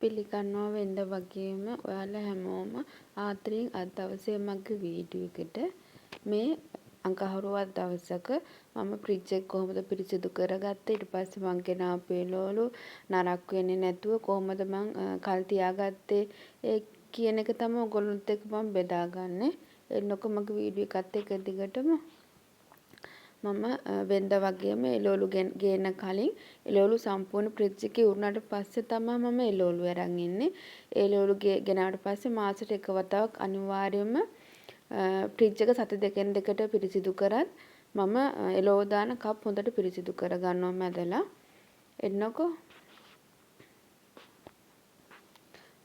පිළිගන්නවා වෙන්ද වගේම ඔයාලා හැමෝම ආදරෙන් අද දවසේ මගේ වීඩියෝ එකට මේ අඟහරුවාදා දවසක මම ෆ්‍රිජ් එක කොහොමද පිරිසිදු කරගත්තේ, ඊට පස්සේ මං ගෙනාපු එළවලු නරක් වෙන්නේ නැතුව කොහොමද මං කල් තියාගත්තේ ඒ කියන එක තමයි ඔයගොල්ලොත් එක්ක මං බෙදාගන්නේ. එන්නකො මගේ වීඩියෝ එකත් එක්ක දිගටම. මම වෙන්ද වගේම එළවලු ගේන කලින් එළවලු සම්පූර්ණ ෆ්‍රිජ් එකේ උරුණාට පස්සේ තමයි මම එළවලු අරන් එන්නේ. එළවලු ගෙනාවට පස්සේ මාසෙට එක වතාවක් අනිවාර්යයෙන්ම ෆ්‍රිජ් එක සති දෙකෙන් දෙකට පිරිසිදු කරත් මම එළවලු දාන කප් හොඳට පිරිසිදු කරගන්නවා මැදලා. එන්නකෝ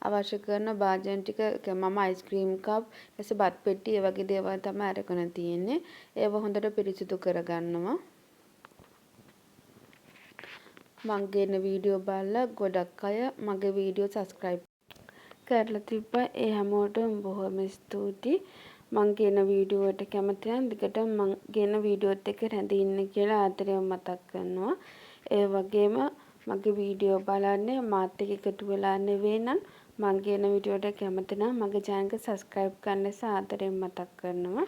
අවශ්‍ය කරන භාජන ටික මම අයිස්ක්‍රීම් කප්, ඊට පස්සේ බත් පෙට්ටි ඒ වගේ දේවල් තමයි අරගෙන තියෙන්නේ. ඒව හොඳට පිරිසිදු කරගන්නවා. මං ගෙන වීඩියෝ බලලා ගොඩක් අය මගේ වීඩියෝ සබ්ස්ක්‍රයිබ් කරලා තිබ්බා. ඒ හැමෝටම බොහොම ස්තුතියි. මං ගෙන වීඩියෝ වලට කැමති නම් දිගටම මං ගෙන වීඩියෝත් එක්ක රැඳී ඉන්න කියලා ආදරයෙන් මතක් කරනවා. ඒ වගේම මගේ වීඩියෝ බලන්නේ මාත් එක්ක එකතු වෙලා නෙවෙයි නම් මං ගෙන වීඩියෝ වලට කැමති නම් මගේ චැනල් එක සබ්ස්ක්‍රයිබ් කරන්න ලෙස ආදරයෙන් මතක් කරනවා.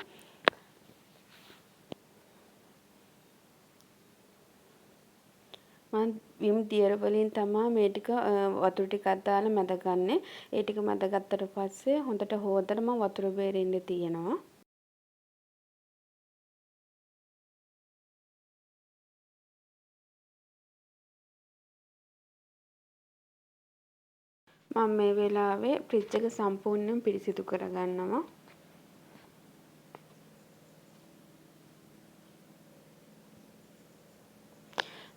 මං විම් දියර වලින් තමා මේ ටික වතුර ටිකක් දාලා මැදගන්නේ. ඒ ටික මැදගත්තට පස්සේ හොඳට හොදලා මං වතුර බේරෙන්න තියෙනවා. මම මේ වෙලාවේ ෆ්‍රිජ් එක සම්පූර්ණයෙන් පිරිසිදු කරගන්නවා.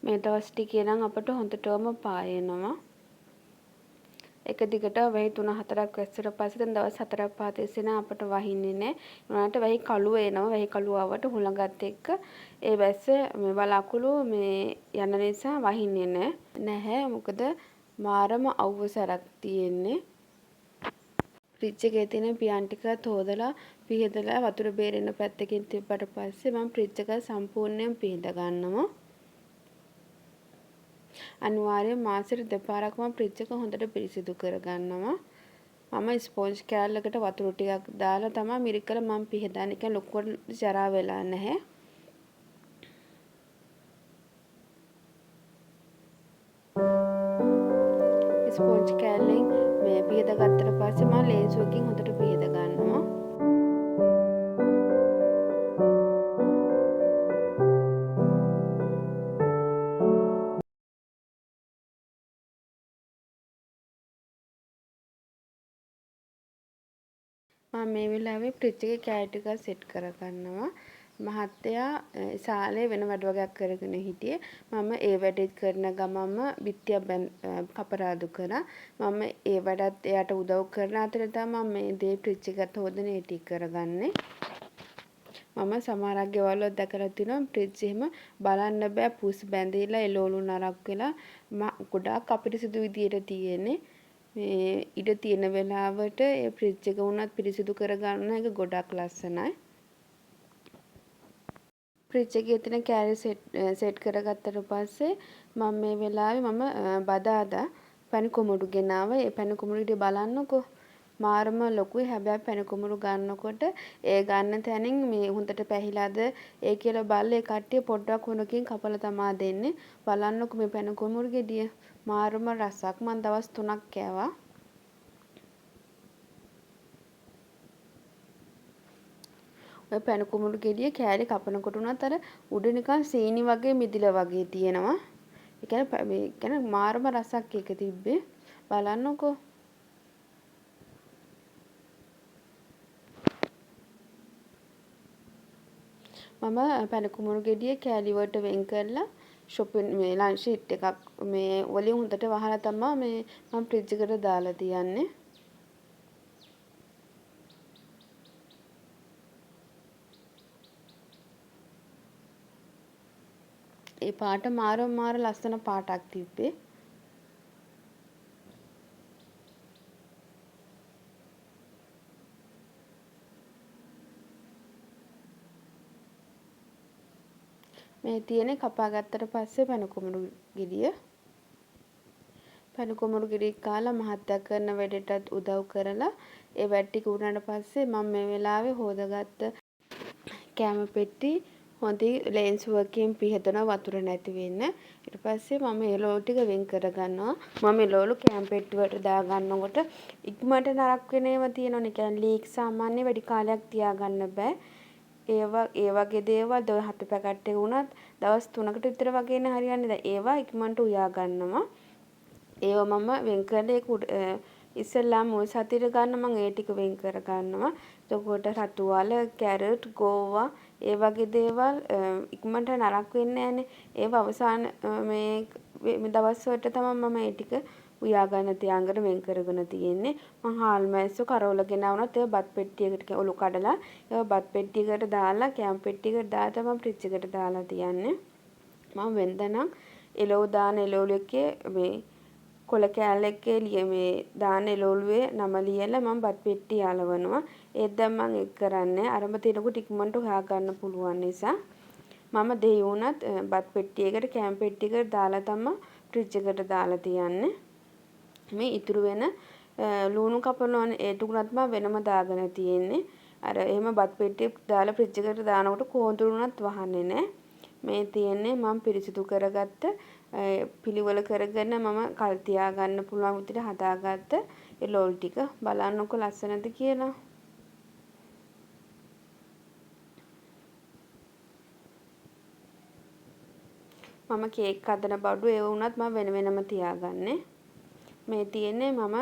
මේ දවස් ටිකේ නම් අපට හොඳටම පායනවා. එක දිගට වැහි 3-4ක් වැස්සට පස්සේ දැන් දවස් 4ක් 5 තිස්සේ නම් අපට වහින්නේ නෑ. ඒ වුණාට වැහි කළුව එනවා. වැහි කළුව ආවට හුළඟත් එක්ක ඒ වැස්ස මේ වලාකුළු මේ යන නිසා වහින්නේ නෑ. නැහැ. මොකද මාරම අවුව සැරක් තියෙන්නේ. ෆ්‍රිජ් එකේ තියෙන පියන් ටිකත් හොදලා පිහදලා වතුර බේරෙන පැත්තකින් තිබ්බට පස්සේ මම ෆ්‍රිජ් එක සම්පූර්ණයෙන් පිහද ගන්නවා. අනිවාර්යයෙන් මාසෙට දෙපාරක් මම ෆ්‍රිජ් එක හොඳට පිරිසිදු කරගන්නවා. මම ස්පොන්ජ් කෑල්ලකට වතුර ටිකක් දාලා තමයි මිරිකලා මම පිහදන්නේ. ඒ කියන්නේ ලොකුවට ජරා වෙලා නැහැ. ස්පොන්ජ් කෑල්ලෙන් මේ පිහද ගත්තට පස්සේ මම ලේන්සුවකින් හොඳට පිහද ගන්නවා. මම මේ වෙලාවේ ෆ්‍රිජ් එකේ කෑලි ටිකක් සෙට් කරගන්නවා. මහත්තයා සාලේ වෙන වැඩ වගයක් කරගෙන හිටියේ. මම ඒ වැඩේත් කරන ගමන්ම බිත්තියක් කපරාදු කරා. මම ඒ වැඩත් එයාට උදව් කරන අතරේ තමයි මම මේ දේ ෆ්‍රිජ් එකත් හොදන ඒ ටික කරගන්නේ. මම සමහරක් ගෙවල් වල දැකලා තියෙනවා ෆ්‍රිජ් එහෙම බලන්න බෑ, පුස් බැඳිලා එළවලු නරක් වෙලා ගොඩාක් අපිරිසිදු විදියට තියෙන්නේ. මේ ඉඩ තියෙන වෙලාවට ඒ ෆ්‍රිජ් එක වුණත් පිරිසිදු කරගන්න එක ගොඩක් ලස්සනයි. ෆ්‍රිජ් එකේ තියෙන කෑලි සෙට් කරගත්තට පස්සේ මම මේ වෙලාවේ මම බදාදා පැණි කොමඩු ගෙනාවා. ඒ පැණි කොමඩු ටික බලන්නකෝ. මාරම ලොකුයි. හැබැයි පැණි කොමඩු ගන්නකොට ඒ ගන්න තැනින් මේ හොඳට පැහිලාද ඒ කියලා බලලා ඒ කට්ටිය පොඩ්ඩක් හොනකින් කපලා තමා දෙන්නේ. බලන්නකෝ මේ පැණි කොමඩු ගෙඩිය. මාරම රසක්. මං දවස් 3ක් කෑවා. ඔය පැණි කුඹුරු ගෙඩිය කෑලි කපනකොට උනත් අර උඩ නිකන් සීනි වගේ මිදිලා වගේ තියෙනවා. ඒ කියන්නේ මේ කියන්නේ මාරම රසක් ඒක තිබ්බේ. බලන්නකෝ. මම පැණි කුඹුරු ගෙඩිය කෑලි වලට වෙන් කරලා ෂොපින් මේ ලන්ච් ෂීට් එකක් මේ වලින් හොඳට වහලා තමා මේ මම ෆ්‍රිජ් එකට දාලා තියන්නේ. ඒ පාට මාරම මාර ලස්සන පාටක් තිබ්බේ. මේ තියෙන්නේ කපා ගත්තට පස්සේ පැණි කුඹුරු ගෙඩිය. පැණි කොමඩු ගෙඩි කාලා මහත්තයා කරන වැඩටත් උදව් කරලා ඒ වැඩ ටික වුණාට පස්සේ මම මේ වෙලාවේ හොදගත්ත කෑම පෙට්ටි හොඳින් ලේන්සුවකින් පිහදනවා වතුර නැති වෙන්න. ඊට පස්සේ මම එළවලු ටික වෙන් කරගන්නවා. මම එළවලු කෑම පෙට්ටි වලට දාගන්නකොට ඉක්මනට නරක් වෙන ඒවා තියෙනවනේ. ඒ කියන්නේ ලීක් සාමාන්‍ය වැඩි කාලයක් තියාගන්න බෑ. ඒවා ඒ වගේ දේවල් හතු පැකට් එක වුණත් දවස් 3කට විතර වගේනේ හරියන්නේ. දැන් ඒවා ඉක්මනට උයා ගන්නවා. ඒවා මම වෙන් කරලා ඒක ඉස්සෙල්ලාම මුල් සතියට ගන්න මං ඒ ටික වෙන් කර ගන්නවා. එතකොට රතු අල, කැරට්, ගෝවා ඒ වගේ දේවල් ඉක්මනට නරක වෙන්නේ නෑනේ. ඒවා අවසාන මේ දවස් වලට තමයි මම ඒ ටික උයා ගන්න තියාගෙන වෙන් කරගෙන තියෙන්නේ. මං හාල් මැස්සෝ කරවල ගෙනාවුනත් ඒවා බත් පෙට්ටියකට ඔලු කඩලා ඒවා බත් පෙට්ටියකට දාලා කෑම පෙට්ටියකට දාලා තමයි ෆ්‍රිජ් එකට දාලා තියන්නේ. මං වෙනදනම් එළවලු දාන එළවලු එකේ මේ කොළ කෑල්ල එකේ මේ දාන එළවලුවේ නම ලියලා මං බත් පෙට්ටිය අලවනවා. ඒත් දැන් මං ඒක කරන්නේ නෑ. අරම තියෙනකොට ඉක්මනට හොයාගන්න පුළුවන් නිසා. මම දෙහි වුණත් බත් පෙට්ටියකට කෑම පෙට්ටියකට දාලා තමයි ෆ්‍රිජ් එකට දාලා තියන්නේ. මේ ඉතුරු වෙන ලුණු කපනවනේ ඒ ටික උනත් මම වෙනම දාගෙන තියෙන්නේ. අර එහෙම බත් පෙට්ටිය දාලා ෆ්‍රිජ් එකට දානකොට කෝඳුරු උනත් වහන්නේ නෑ. මේ තියෙන්නේ මම පිරිසිදු කරගත්ත පිළිවෙල කරගෙන මම කල් තියාගන්න පුළුවන් විදිහට හදාගත්ත එළවලු ටික. බලන්නකෝ ලස්සනද කියලා. මම කේක් හදන බඩු ඒව වුණත් මම වෙන වෙනම තියාගන්නේ. මේ තියෙන්නේ මම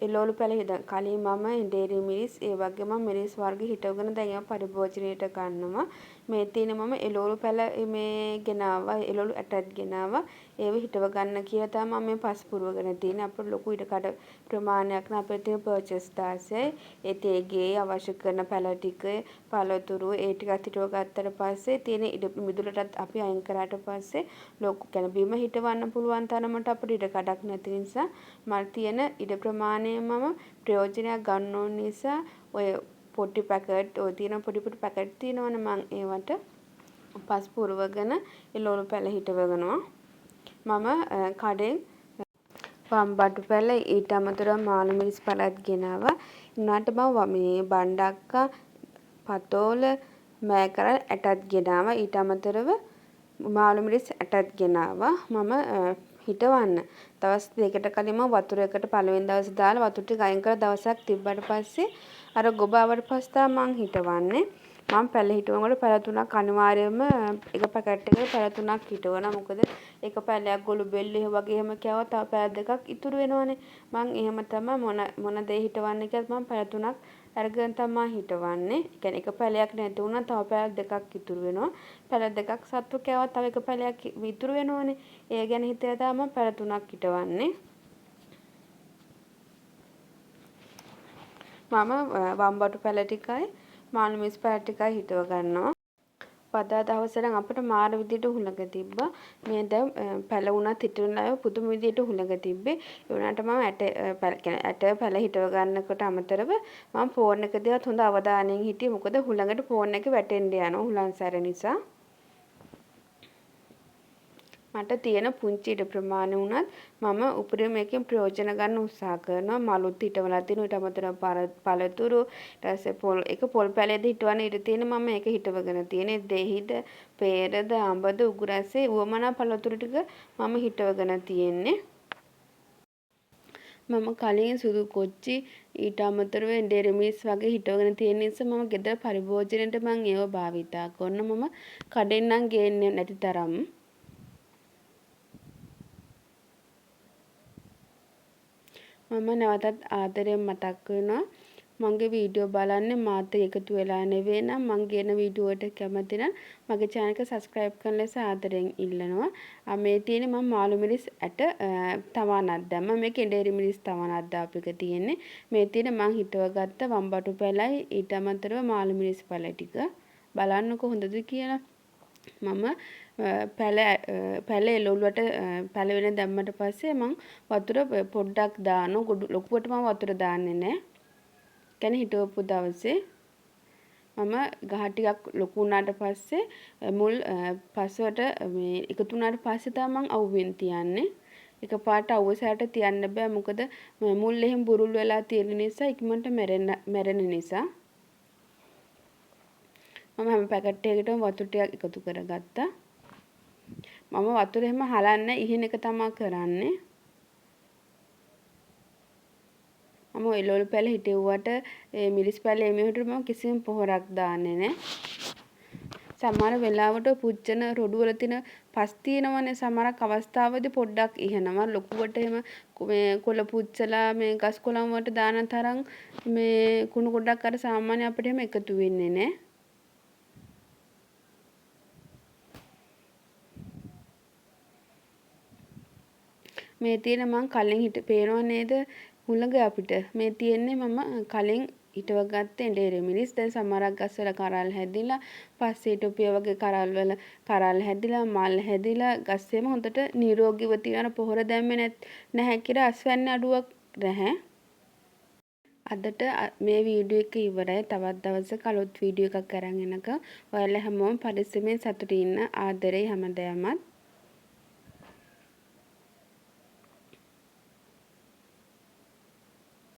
එළවලු පැල කලින් මම ඉන්ඩේරි මිරිස් ඒ වගේම මිරිස් වර්ග හිටවගෙන දැන් ඒවා පරිභෝජනයට ගන්නවා. මේ තියෙන්නේ මම එළවලු පැල මේ ගෙනාවා, එළවලු ඇටත් ගෙනාවා. ඒව හිටව ගන්න කියලා තමයි මම මේ පස් පුරවගෙන තියෙන්නේ. අපිට ලොකු ඉඩකඩ ප්‍රමාණයක් නෑ. අපිට තියෙන පර්චේස් 16යි. ඒ තේ අවශ්‍ය කරන පැල ටික, පළතුරු ඒ ටිකත් හිටව ගත්තට පස්සේ තියෙන ඉඩ මිදුලටත් අපි අයින් කරාට පස්සේ ලොකු කියන්නේ බිම හිටවන්න පුළුවන් තරමට අපිට ඉඩ කඩක් නැති නිසා මට තියෙන ඉඩ ප්‍රමාණය මම ප්‍රයෝජනයක් ගන්න ඕන නිසා ඔය පොඩි පැකට් ඔය තියෙන පොඩි පොඩි පැකට් තියෙනවනේ මං ඒවට පස් පුරවගෙන එළවලු පැල හිටවගෙනවා. මම කඩෙන් වම්බටු පැල ඊට අමතරව මාළු මිරිස් පැලත් ගෙනාවා. උනාට මම මේ බණ්ඩක්කා පතෝල මෑකරල් ඇටත් ගෙනාවා. ඊට අමතරව මාළු මිරිස් ඇටත් ගෙනාවා. මම හිටවන්න දවස් දෙකකට කලින් මම වතුර එකට පළවෙනි දවසේ දාලා වතුර ටික අයින් කරලා දවසක් තිබ්බට පස්සේ අර ගොබ ආවට පස්සේ තමයි මං හිටවන්නේ. මං පැල හිටවනකොට පැල තුනක් අනිවාර්යයෙන්ම එක පැකට් එකකට පැල තුනක් හිටවනවා. මොකද එක පැලයක් ගොළු බෙල්ල එහෙ වගේ එහෙම කෑවොත් තව පැල දෙකක් ඉතුරු වෙනවනේ. මං එහෙම තමයි මොන මොන දේ හිටවන්නේ කියලාත් මං පැල තුනක් අරගෙන තමයි හිටවන්නේ. ඒ කියන්නේ එක පැලයක් නැති වුණා තව පැල දෙකක් ඉතුරු වෙනවා. පැල දෙකක් සත්තු කෑවත් තව එක පැලයක් ඉතුරු වෙනවනේ. ඒ ගැන හිතලා තමයි මං පැල තුනක් හිටවන්නේ. මම වම්බටු පැල ටිකයි මාළු මිරිස් පැල ටිකයි හිටව ගන්නවා. වදා දවසේ නම් අපිට මාර විදියට හුළඟ තිබ්බා. මේ දැන් පැල වුණත් හිටවන අය පුදුම විදියට හුළඟ තිබ්බේ. ඒ වුණාට මම ඇට පැල කියන්නේ ඇට පැල හිටව ගන්නකොට අමතරව මම ෆෝන් එක දිහාත් හොඳ අවධානයෙන් හිටියේ. මොකද හුළඟට ෆෝන් එක වැටෙන්න යනවා හුළං සැර නිසා. මට තියෙන පුංචි ඉඩ ප්‍රමාණය වුණත් මම උපරිම එකෙන් ප්‍රයෝජන ගන්න උත්සාහ කරනවා. මලුත් හිටවලා තියෙනවා. ඊට අමතරව පළතුරු ඊට පස්සේ පොල් එක පොල් පැලේද හිටවන්න ඉඩ තියෙන මම ඒක හිටවගෙන තියෙන්නේ. දෙහිද, පේරද, අඹද, උගුරැසේ උවමනා පළතුරු ටික මම හිටවගෙන තියෙන්නේ. මම කලින් සුදු කොච්චි ඊට අමතරව ඩෙරමිස් වගේ හිටවගෙන තියෙන නිසා මම ගෙදර පරිභෝජනයට මං ඒව භාවිතා කරනවා. මම කඩෙන් නම් ගේන්නේ නැති තරම්. මම නැවතත් ආදරයෙන් මතක් කරනවා මගේ වීඩියෝ බලන්නේ මාත් එක්ක එකතු වෙලා නෙවෙයි නම් මං ගෙන වීඩියෝ වලට කැමති නම් මගේ චැනල් එක සබ්ස්ක්‍රයිබ් කරන ලෙස ආදරයෙන් ඉල්ලනවා. මේ තියෙන්නේ මම මාළු මිරිස් ඇට තවානක් දැම්මා. මේක එඬේරි මිරිස් තවානක් දාපු එක තියෙන්නේ. මේ තියෙන්නේ මං හිටව ගත්ත වම්බටු පැලයි ඊට අමතරව මාළු මිරිස් පැල ටික. බලන්නකෝ හොඳද කියලා. මම පැල පැල එළවලුවට පැල වෙන දැම්මට පස්සේ මං වතුර පොඩ්ඩක් දානවා. ලොකුවට මං වතුර දාන්නේ නෑ. කියන්නේ හිටවපු දවසේ මම ගහ ටිකක් ලොකු වුණාට පස්සේ මුල් පසුවට මේ එකතු වුණාට පස්සේ තමයි මං අවුවෙන් තියන්නේ. එකපාරට අවුව සැරට තියන්න බෑ. මොකද මුල් එහෙම බුරුල් වෙලා තියෙන නිසා ඉක්මනට මැරෙන නිසා. මම හැම පැකට් එකකටම වතුර ටිකක් එකතු කරගත්තා. මම වතුර එහෙම හලන්නේ ඉහින එක තමා කරන්නේ. මම එළවලු පැල හිටෙව්වට ඒ මිරිස් පැල එමෙහෙට මම කිසිම පොහොරක් දාන්නේ නෑ. සමහර වෙලාවට පුච්චන රොඩු වල තියෙන පස් තියෙනවනේ සමහරක් අවස්ථාවලදී පොඩ්ඩක් ඉහනවා. ලොකුවට එහෙම මේ කොළ පුච්චලා මේ ගස් කොළන් වලට දාන තරම් මේ කුණු ගොඩක් අර සාමාන්‍ය අපිට එහෙම එකතු වෙන්නේ නෑ. මේ තියෙන මං කලින් හිට පේනව නේද හුළඟ අපිට. මේ තියෙන්නේ මම කලින් හිටව ගත්ත එඬේරේ මිරිස්. දැන් සමහරක් ගස්වල කරල් හැදිලා, පස්සේ හිටපු ඒ වගේ කරල් වල කරල් හැදිලා, මල් හැදිලා, ගස් එහෙම හොඳට නිරෝගීව තියෙනවා. පොහොර දැම්මේ නැහැ කියලා අස්වැන්න අඩුවක් නැහැ. අදට මේ වීඩියෝ එක ඉවරයි. තවත් දවසක අලුත් වීඩියෝ එකක් අරන් එනකම් ඔයාලා හැමෝම පරිස්සමෙන් සතුටින් ඉන්න. ආදරේ හැමදාමත්.